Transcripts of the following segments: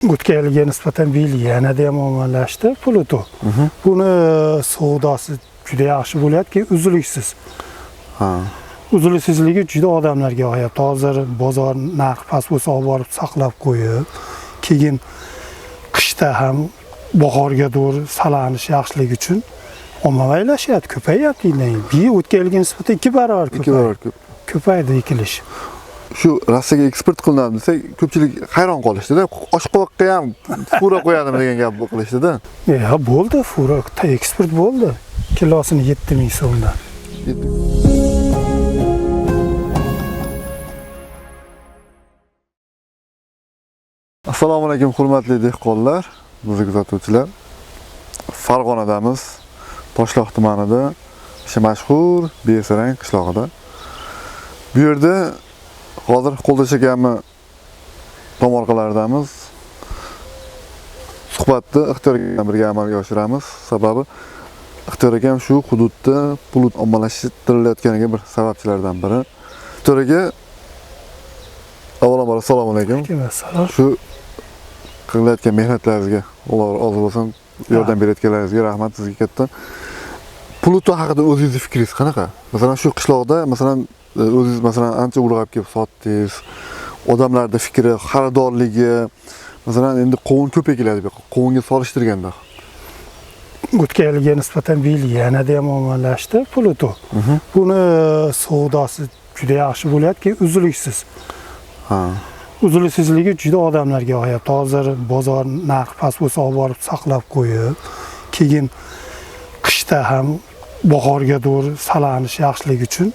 O'tgan yilga nisbatan bu yil yanada ham omonlashdi Pluto. Buni savdosi juda yaxshi bo'lyapti, uzluksiz. Uzluksizligi juda odamlarga yoqyapti. Hozir bozor narxi past bo'lsa olib borib saqlab qo'yib, keyin qishda ham bahorga to'g'ri salanish yaxshiligi uchun ommaviylashayapti, ko'payyapti yildan yil. Bu yil o'tgan yilga nisbatan 2 barobar 2 barobar ko'p. Ko'paydi ekilish. Shu Rossiyaga eksport qilinadi desak, ko'pchilik hayron qolishdida. Oshqovoqqa ham fura qo'yadimi degan gap qilishdida. Ya bo'ldi, fura eksport bo'ldi. Kilosini 7000 so'mdan. Assalomu alaykum hurmatli dehqonlar, bizni kuzatuvchilar. Farg'onadamiz, Toshloq tumanida, o'sha mashhur Besarang qishlog'ida. Bu yerda hozir Qo'ldosh akamni tomorqalaridamiz. Suhbatni Ixtiyor aka bilan birga amalga oshiramiz. Sababi Ixtiyor akam shu hududda pul ommalashtirilayotganiga bir sababchilardan biri. Ixtiyor aka, avvalambor assalomu alaykum. Alaykum. Shu qilayotgan mehnatlaringizga Alloh rozi bo'lsin, yordam berayotganlaringizga rahmat sizga katta. Pluto haqida o'zingizni fikringiz qanaqa? Masalan, shu qishloqda, masalan, o'zingiz masalan ancha ulg'ayib kelib sotdingiz. Odamlarda fikri, xaridorligi, masalan, endi qovun ko'p ekiladi bu yoqqa, qovunga solishtirganda. O'tgan yilga nisbatan bu yil yanada ham omonlashdi Pluto. Buni savdosi juda yaxshi bo'lyapti, uzluksiz. Uzluksizligi juda odamlarga yoqyapti. Hozir bozor narxi past bo'lsa olib borib saqlab qo'yib, keyin qishda ham bahorga to'g'ri salanish yaxshiligi uchun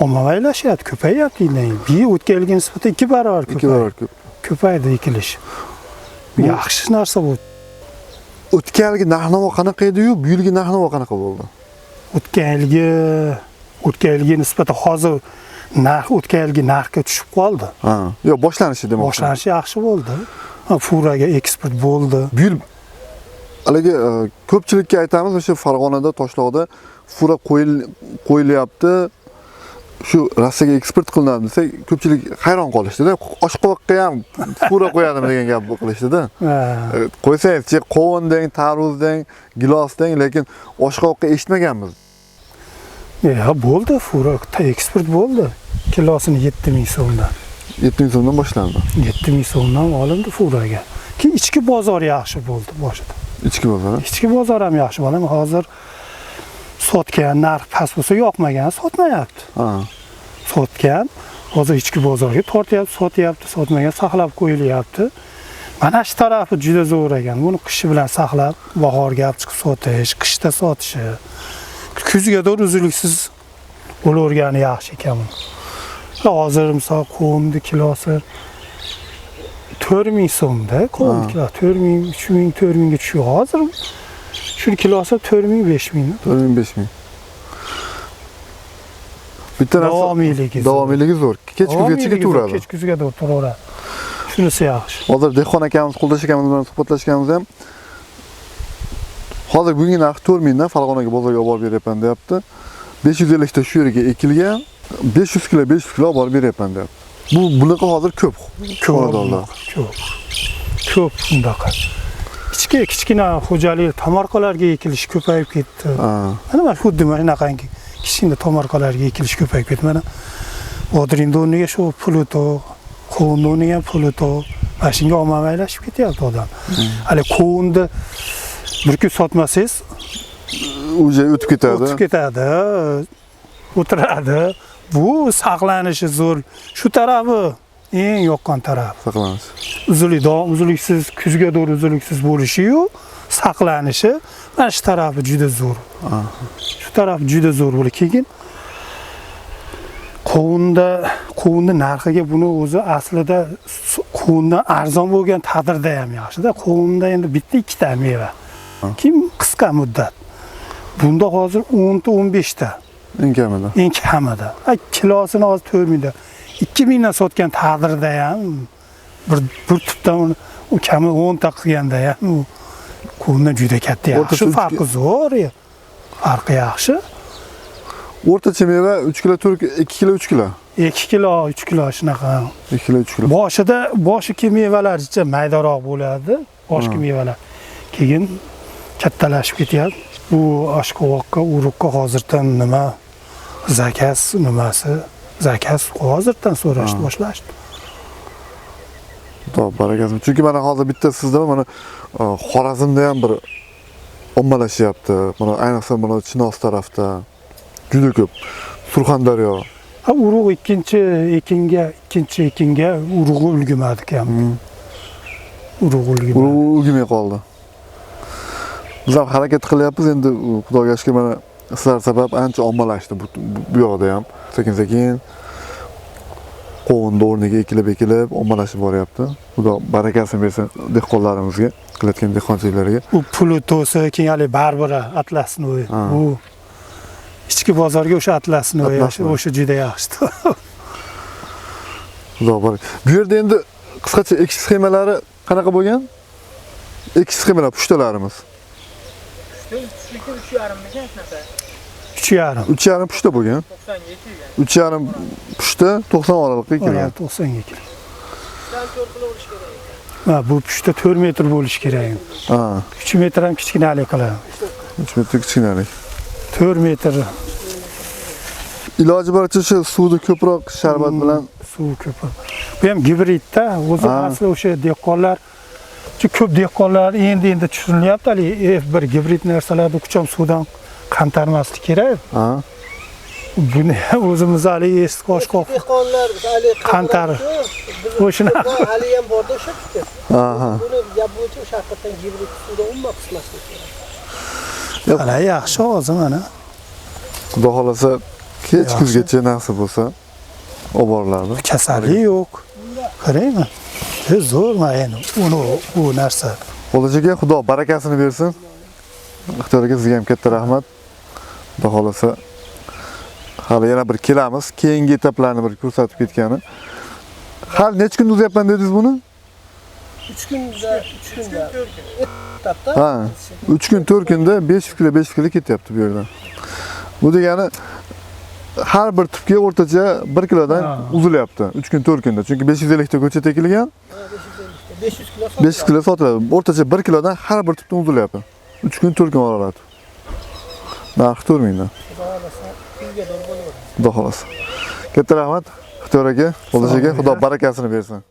ommaviylashayapti, ko'payyapti yildan yil. Bu yil o'tgan yilga nisbatan 2 barobar 2 barobar ko'p. Ko'paydi ekilish. Yaxshi narsa bu. O'tgan yilgi narx-navo qanaqa edi-yu, bu yilgi narx-navo qanaqa bo'ldi? O'tgan yilga nisbatan hozir narx o'tgan yilgi narxga tushib qoldi. Yo'q, boshlanishi demoqchi. Boshlanishi yaxshi bo'ldi. Furaga eksport bo'ldi. Bu yil haligi ko'pchilikka aytamiz, o'sha Farg'onada, Toshloqda fura qo'yilyapti. Shu Rossiyaga eksport qilinadi desak, ko'pchilik hayron qolishdida. Oshqovoqqa ham fura qo'yadimi degan gap qilishdida. Qo'ysangizchi, qovun deng, tarvuz deng, gilos deng, lekin oshqovoqqa eshitmaganmiz. Ya bo'ldi, fura eksport bo'ldi. Kilosini 7000 so'mdan. 7000 so'mdan boshlandi. 7000 so'mdan olindi furaga. Keyin ichki bozor yaxshi bo'ldi boshida. Ichki bozor. Ichki bozor ham yaxshi bo'ldi. Hozir sotgan narx past bo'lsa yoqmagan, sotmayapti. Sotgan hozir ichki bozorga tortyapti, sotyapti, sotmagan saqlab qo'yilyapti. Mana shu tarafi juda zo'r ekan. Buni qishi bilan saqlab, bahorga olib chiqib sotish, qishda sotishi, kuzga to'g'ri uzluksiz bo'lavergani yaxshi ekan buni. Hozir misol qovunni kilosi 4000 so'mda, qovun kilosi 4000, 3000, 4000 ga tushiyor. Hozir shuni kilosi 4000, 5000. 4000, 5000. Bitta narsa davomiyligi zo'r. Davomiyligi zo'r. Kech kuzgacha turadi. Kech kuzga to'g'ri turaveradi. Shunisi yaxshi. Hozir dehqon akamiz, Qo'ldosh akamiz bilan suhbatlashganimizda ham hozir bugungi narx 4000 dan Farg'onaga bozorga olib borib beryapman deyapti. 550 ta shu yerga ekilgan, 500 kilo, 500 kilo olib borib beryapman deyapti. Bu bunaqa hozir ko'p. Ko'p. Ko'p. Ko'p bundaqa. Ichki kichkina xo'jalik tomorqalarga ekilish ko'payib ketdi. Mana xuddi mana shunaqangi kichkina tomorqalarga ekilish ko'payib ketdi. Mana bodringni o'rniga shu Pluto, qovunni o'rniga ham Pluto, mana shunga ommaviylashib ketyapti odam. Hali qovunni bir kun sotmasangiz o'zi o'tib ketadi. O'tib ketadi, o'tiradi. Bu saqlanishi zo'r. Shu tarafi eng yoqqan tarafi. Saqlanish. Uzluksiz kuzga to'g'ri uzluksiz bo'lishi-yu, saqlanishi mana shu tarafi juda zo'r. Shu tarafi juda zo'r bo'ladi. Keyin qovunni narxiga buni o'zi aslida qovundan arzon bo'lgan taqdirda ham yaxshi-da. Qovunda endi bitta ikkita meva. Keyin qisqa muddat. Bunda hozir 10 ta 15 ta. Eng kamida. Eng kamida. Kilosini hozir 4000 da. 2000 dan sotgan taqdirda ham bir tupdan uni u kami 10 ta qilganda ham u qovundan juda katta yaxshi. Farqi zo'r. Farqi yaxshi. O'rtacha meva 3 kilo, 4, 2 kilo, 3 kilo. 2 kilo, 3 kilo shunaqa. 2 kilo, 3 kilo. Boshida boshiki mevalar icha maydaroq bo'ladi, boshqi mevalar. Keyin kattalashib ketyapti. Bu oshqovoqqa, urug'ga hozirdan nima zakaz nimasi, zakaz hozirdan so'rashni boshlashdi. Xudo barakasini. Chunki mana hozir bitta sizda mana Xorazmda ham bir ommalashyapti. Mana ayniqsa mana Chinoz tarafda juda ko'p. Surxondaryo. Ha, urug' ikkinchi ekinga urug'i ulgumadi kam. Urug' ulgumadi. Urug' ulgumay qoldi. Biz ham harakat qilyapmiz endi, Xudoga shukr, mana sizlar sabab ancha ommalashdi bu yoqda ham. Sekin-sekin qovunni o'rniga ekilib ommalashib boryapti. Xudo barakasini bersin dehqonlarimizga, qilayotgan dehqonchiliklariga. U Plutosi, keyin hali Barbara atlasni. Bu ichki bozorga o'sha atlasni o'sha juda yaxshi. Xudo barak. Bu yerda endi qisqacha ekish sxemalari qanaqa bo'lgan? Ekish sxemalar, pushtalarimiz. Pushta 3,5 mikan shunaqa? 3,5. 3,5 pushta bo'lgan. 90 ga ekilgan. 3,5 pushta 90 oraliqqa ekilgan. 90 ga ekilgan. Pushtadan 4 kilo bo'lishi kerak ekan. Ha, bu pushta 4 metr bo'lishi kerak. Ha. 3 metr ham kichkinalik qiladi. 3 metr kichkinalik. 4 metr. Iloji boricha shu suvni ko'proq sharbat bilan suv ko'p. Bu ham gibridda, o'zi asli o'sha dehqonlar, chunki ko'p dehqonlar endi tushunyapti, hali F1 gibrid narsalarni kucham suvdan qantarmaslik kerak. Buni ham o'zimiz hali eski oshqoq dehqonlar hali qantar. O'shuna hali ham borda o'sha fikr. Buni gap bo'yicha o'sha haqiqatan gibrid suvda umuman qismaslik kerak. Mana yaxshi hozir mana. Xudo xolasa kech kuzgacha nasib bo'lsa olib boriladi. Kasallik yo'q. Qaraymi? Zo'r mana uni bu narsa. Qo'llash aka, Xudo barakasini bersin. Ixtiyor aka, sizga ham katta rahmat. Xudo xolasa hali yana bir kelamiz. Keyingi etaplarni bir ko'rsatib ketgani. Hali necha kun uzyapman dedingiz buni? 3 kunda, 3 kunda. Etapda. Ha, 3 kun 4 kunda 5 kilo 5 kilo ketyapti bu yerdan. Bu degani har bir tupga o'rtacha 1 kilodan uzilyapti 3 kun 4 kunda. Chunki 550 ta ko'chat ekilgan. 500 kilo sotiladi. 500 kilo sotiladi. O'rtacha 1 kilodan har bir tupdan uzilyapti. 3 kun 4 kun oralatib. Narxi 4000 dan. Xudo xohlasa. Xudo xohlasa. Katta rahmat Ixtiyor aka, Qo'llash aka, Xudo barakasini bersin.